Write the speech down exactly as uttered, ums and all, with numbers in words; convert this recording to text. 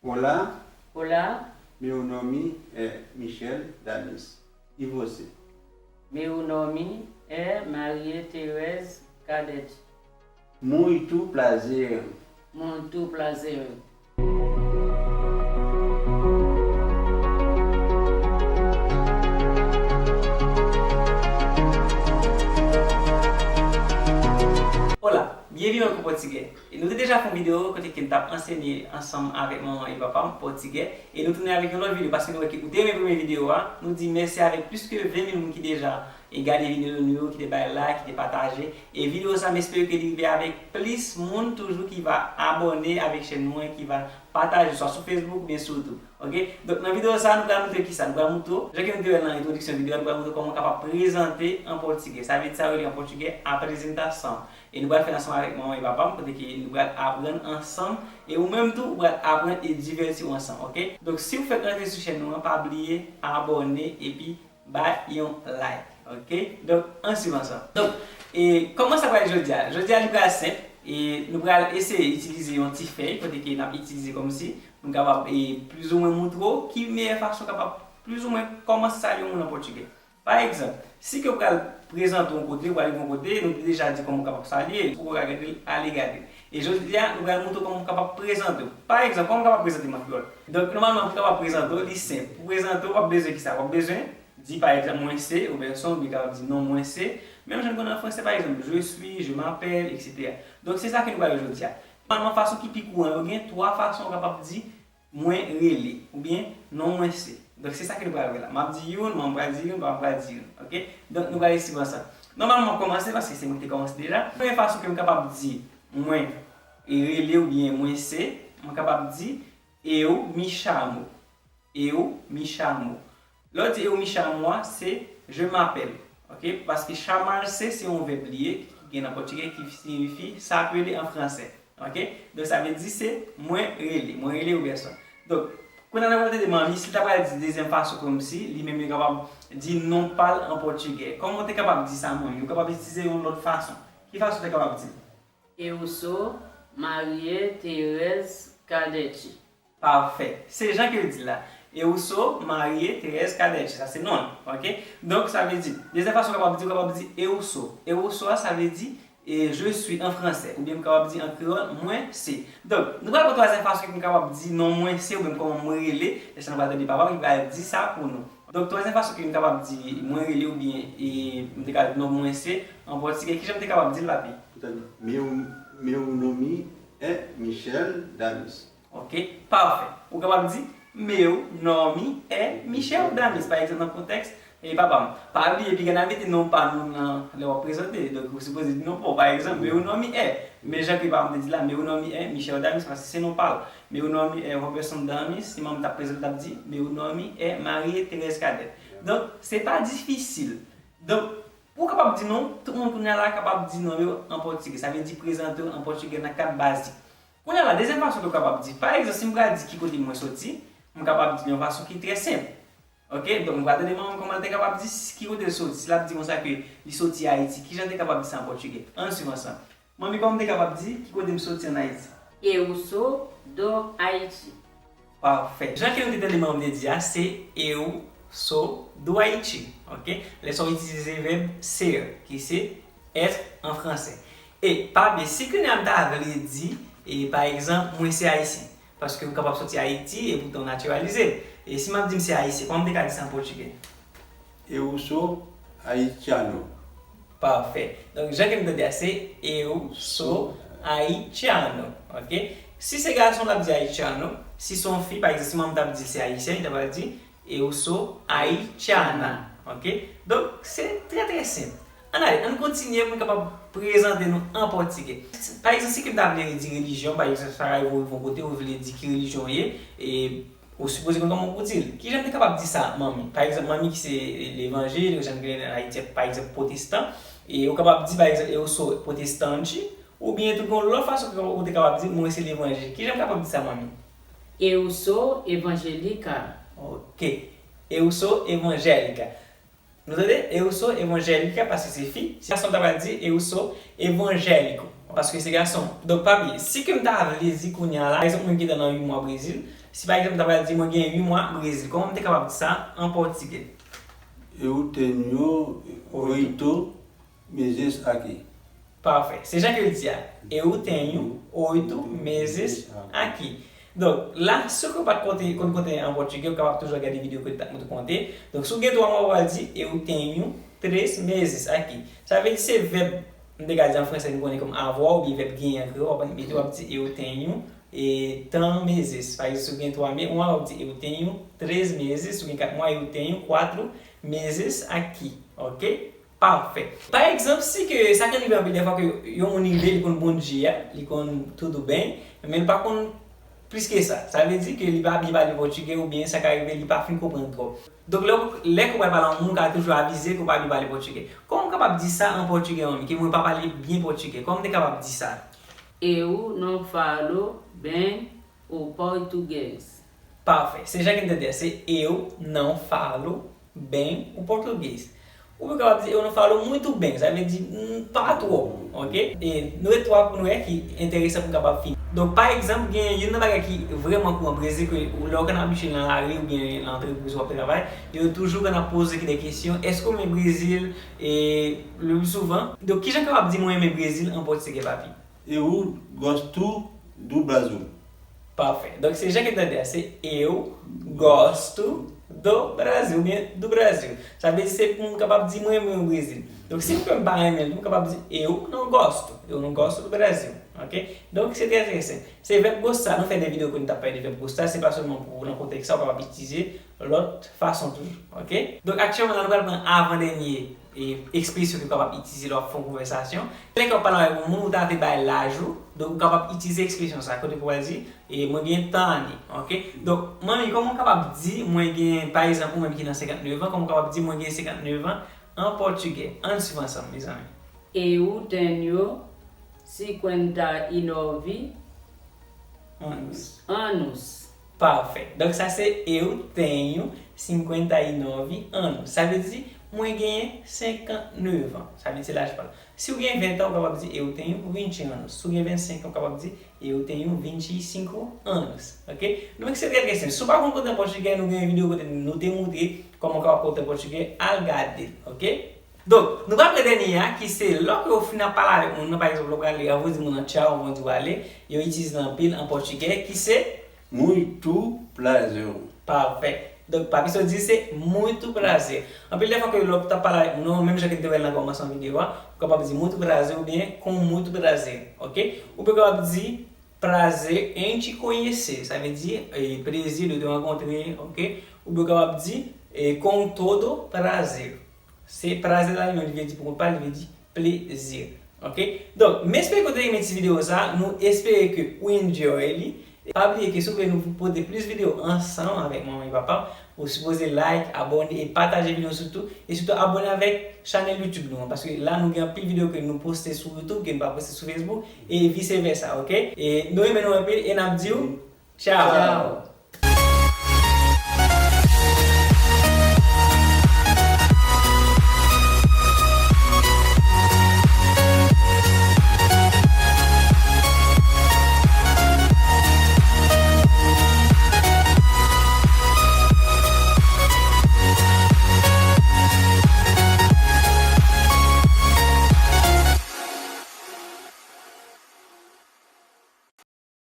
Olá, Olá, meu nome é Michel Damis. E você? Meu nome é Maria Terez Cadet. Muito prazer. Muito prazer. Olá, byenveni ankò Pòtigè. E nou te deja fè yon videyo kote ke n t ap ansenye ansanm avèk manman e papa m pòtigè. E nou tounen avèk yon lòt videyo paske nou wè ke ou te renmen premye videyo a. Nou di mèsi avèk plis ke ven mil moun ki deja e gade videyo nou yo, ki te bay like, ki te pataje. E videyo sa m espere ke li rive avèk plis moun toujou ki va abòne avèk chèn nou an, ki va pataje swa sou Facebook oubyen sou YouTube. Ok? Donk nan videyo sa nou pral montre kisa? Nou pral montre w, jan ke nou te wè nan entwodiksyon videyo a, nou pral montre w kòman w kapab prezante an pòtigè. Sa vle di sa yo rele an pòtigè apresentação. E nou pral fè l ansanm avèk manman e papa m, kote ke nou pral aprann ansanm. E ou menm tou, ou pral aprann e divèti w ansanm, ok? Donk, si w fèk rantre sou chèn nou an, pa bliye abòne epi bay yon like, ok? Donk, ann swiv ansanm. Donk, e kòman sa pral jodi a? Jodi a, li pral senp. E nou pral eseye itilize yon ti fèy, kote ke n ap itilize kòmsi pou n kapab, e plizoumwen montre w ki meyè fason w kapab plizoumwen kòmanse salye yon moun an pòtigè. Pa egzanp, si ke w pral prezante w yon kote, w pral rive yon kote, nou te deja di kòman w kapab salye, ou ka gade l, ale gade l. E jodi a, nou pral montre w kòman w kapab prezante w. Pa egzanp, kòman w kapab prezante w an kreyòl? Donk, nòmalman, pou w kapab prezante w, li senp. Pou prezante w, w ap bezwen kisa? W ap bezwen di, pa egzanp, mwen se, ou byen son, ou byen kapab di non mwen se. Menm jan n konn an franse, pa egzanp, je suis, je m'appelle, et cetera. Donk, se sa ke nou pral wè jodi a. Nòmalman, fason ki pi kouran yo, gen twa fason w kapab di mwen rele, oubyen non mwen se. Donk, se sa ke nou pral wè la. M ap di youn, manman m pral di youn, papa m pral di youn. Ok? Donk, nou pral eseye ansanm. Nòmalman, m ap kòmanse paske se mwen ki te kòmanse deja. Premye fason ke m kapab di mwen rele oubyen mwen se, mwen kapab di eu me chamo. Eu me chamo. Lè w di eu me chamo a, se je m'appelle. Ok? Paske chamar-se se yon vèb li ye, ki gen nan pòtigè, ki siyifi s'appeler an fransè. Ok? Donk, sa vle di se mwen rele. Mwen rele yon pèsòn. Donk, kounye a nou pral tande manmi, si l ta pral di dezyèm fason kòmsi, li menm li kapab di non pa l an pòtigè. Kòman w te kapab di sa, manmi? Ou kapab itilize yon lòt fason. Ki fason w te kapab di l? Eu sou Maria Terez Cadete. Pafè. Se jan ke l di l la. Eu sou Maria Terez Cadete. Sa se non l. Ok? Donk, sa vle di, dezyèm fason w kapab di, w kapab di eu sou. Eu sou a, sa vle di, e je suis an fransè. Oubyen m kapab di an kreyòl, mwen se. Donk, nou pral pran twazyèm fason ke m kapab di non mwen se, oubyen kòman mwen rele. Lè sa nou pral tande papa m ki pral di sa pou nou. Donk, twazyèm fason ke m kapab di mwen rele oubyen e m te ka di non mwen se, an pòtigè, kijan m te kapab di l, papi? Portanto, meu, meu nome é Michel Damis. Ok, pafè. Ou kapab di, meu nome é Michel Damis, pa egzanp, nan kontèks, e papa m. Pa bliye, piga n a mete non pa nou nan lè w ap prezante. Donk, ou sipoze di non pa w. Pa egzanp, meu nome é. Men jan ke papa m te di la, meu nome é Michel Damis, paske se non pa l. Meu nome é Roberson Damis, si manman m t ap prezante, l t ap di, meu nome é Maria Terez Cadete. Donk, se pa difisil. Donk, pou w kapab di non, tout moun kounye a la kapab di non yo an pòtigè. Sa vle di prezante w an pòtigè nan kad bazik. Kounye a la, dezyèm fason ke w kapab di. Pa egzanp, si m pral di ki kote mwen soti, m kapab di l yon fason ki trè senp. Ok? Donk, m pral tande manman m kòman l te kapab di s- ki kote l soti. Si l ap di konsa ke li soti Ayiti, kijan l te kapab di sa an pòtigè? Ann swiv ansanm. Manmi, kòman m te kapab di ki kote m soti ann Ayiti? Eu sou do Haiti. Pafè. Jan ke nou te tande manman m te di a, se eu sou do Haiti. Ok? Lè sa w itilize vèb ser, ki se être an fransè. E pa bliye, si kounye a m ta vle di, e pa egzanp, mwen se Ayisyen. Paske ou kapab soti Ayiti e poutan w natiralize. E si m ap di m se Ayisyen, kòman m te ka di sa an pòtigè? Eu sou haitiano. Pafè. Donk, jan ke m tande a, se eu sou haitiano. Ok? Si se gason, l ap di haitiano. Si se yon fi, pa egzanp, si manman m t ap di l se Ayisyen, li ta pral di eu sou haitiana. Ok? Donk, se trè, trè senp. Ann ale, ann kontinye pou n kapab prezante nou an pòtigè. Pa egzanp, si ke m ta vle di relijyon, pa egzanp, sa ka rive w rive yon kote, ou vle di ki relijyon w ye, e ou sipoze konn kòman pou w di l. Kijan m te kapab di sa, manmi? Pa egzanp, manmi ki se levanjil, jan nou rele an Ayiti, pa egzanp, pwotestan, e ou kapab di, pa egzanp, eu sou protestante, oubyen tou gen yon lòt fason ke ou te kapab di, mwen se levanjil. Kijan m kapab di sa, manmi? Eu sou evangélica. Ok. Eu sou evangélica. Nou tande? Eu sou evangélica, paske se fi. Si gason ta pral di, eu sou evangélico. Paske se gason. Donk, pa bliye, si ke m ta vle di kounye a la, pa egzanp, mwen ki te nan uit mwa Brezil, si pa egzanp, m ta pral di mwen gen uit mwa Brezil, kòman m te kapab di sa an pòtigè? Eu tenho oito meses aqui. Pafè. Se jan ke l di a. Eu tenho oito meses aqui. Donk, la, si w pa t konte, konn konte an pòtigè, ou kapab toujou gade videyo kote m t ap montre w konte. Donk, si w gen twa mwa, ou pral di, eu tenho três meses aqui. Sa vle di se vèb, m te ka di an fransè, nou konnen kòm avoir, oubyen vèb genyen an kreyòl, w ap mete, w ap di, eu tenho, e, tan meses. Pa egzanp, si w gen twa mwa, w ap di, eu tenho três meses. Si w gen kat mwa, eu tenho quatro meses aqui. Ok? Pafè. Pa egzanp, si ke sa konn rive anpil dèfwa ke yon moun rive, li konn bondye a, li konn tudo bem, men li pa konn plis ke sa. Sa vle di ke li pa byen pale pòtigè oubyen sa ka rive li pa fin konprann twòp. Donk, lè, lè ke w pral pale a yon moun, ou ka toujou avize ke w pa byen pale pòtigè. Kòman m kapab di sa an pòtigè, manmi, ke mwen pa pale byen pòtigè? Kòman m te kapab di sa? Eu não falo bem o português. Pafè. Se jan ke n te di a, se eu não falo bem o português. Ou byen kapab di, eu não falo muito bem, sa vle di, m pa twò, ok? E nou gen twa pou nou wè ki enteresan pou n kapab fini. Donk, pa egzanp, gen youn nan bagay ki vrèman kouran Brezil, ke lè w konn abitye nan lari oubyen nan antrepriz w ap travay, yo toujou konn ap poze ki de kesyon, èske w renmen Brezil, e le pli souvan. Donk, kijan w kapab di mwen renmen Brezil an pòtigè, papi? Eu gosto do Brasil. Pafè. Donk, se jan ke n tande a, se eu gosto do Brasil, oubyen do Brasil. Sa vle di se pou m kapab di mwen renmen Brezil. Donk, si m kwè m pa renmen l, m kapab di eu não gosto. Eu não gosto do Brasil. Ok? Donk, se trè, trè senp. Se vèb gostar. Nou fè de videyo kote n t ap pale de vèb gostar. Se pa sèlman pou nan kontèks sa, ou kapab itilize lòt fason toujou. Ok? Donk, aktyèlman, la, nou pral pran avan dènye e, ekspresyon ke w kapab itilize lè w ap fè yon konvèsasyon. Lè ke w ap pale avèk yon moun, ou ta vle bay laj ou, donk ou kapab itilize ekspresyon sa, kote pou w di, e, mwen gen tan ane, ok? Donk, manmi, kòman w kapab di, mwen gen, pa egzanp, ou menm ki nan senkantnèf an, kòman w kapab di, mwen gen senkantnèf an, an pòtigè? Ann swiv ansanm, mezanmi. Eu tenho cinquenta e nove Anos. anos. Pafè. Donk, sa se eu tenho cinquenta e nove anos. Sa vle di, mwen genyen senkantnèf an. Sa vle di, se laj pa l. Si w gen ven tan, ou kapab di eu tenho vinte anos. Si w gen vennsenk an, ou kapab di eu tenho vinte e cinco anos. Ok? Donk, se trè, trè senp. Si w pa konn konte an pòtigè, nou gen yon videyo kote nou te montre kòman w kapab konte an pòtigè, al gade l. Ok? Donk, nou pral pran dènye a, ki se lè ke w fin ap pale avèk moun nan, pa egzanp, lè w prale, anvan w di moun nan tchao, anvan w di w ale, yo itilize l anpil an pòtigè, ki se Muito prazer. Pafè. Donk, papi, sa w di se muito prazer. Anpil de fwa ke lè w t ap pale avèk moun nan, menm jan ke n te wè l nan kòmansman videyo a, ou kapab di muito prazer oubyen com muito prazer, ok? Oubyen w kapab di prazer em te conhecer, sa vle di, e, plezi de te rankontre, ok? Oubyen w kapab di, e, com todo prazer. Se prazer la li menm li vle di pou kont pa l, li vle di plezi. Ok? Donk, m espere ke w te renmen ti videyo sa, nou espere ke ou enjoy li. Pa bliye ke si w vle nou pote plis videyo ansanm avèk manman e papa, ou sipoze like, abòne e pataje videyo sitou. E sitou abòne avèk chanèl YouTube nou an, paske la nou gen anpil videyo ke nou poste sou YouTube, ke nou pa poste sou Facebook, e vice versa, ok? E nou renmen nou anpil e n ap di w tchao!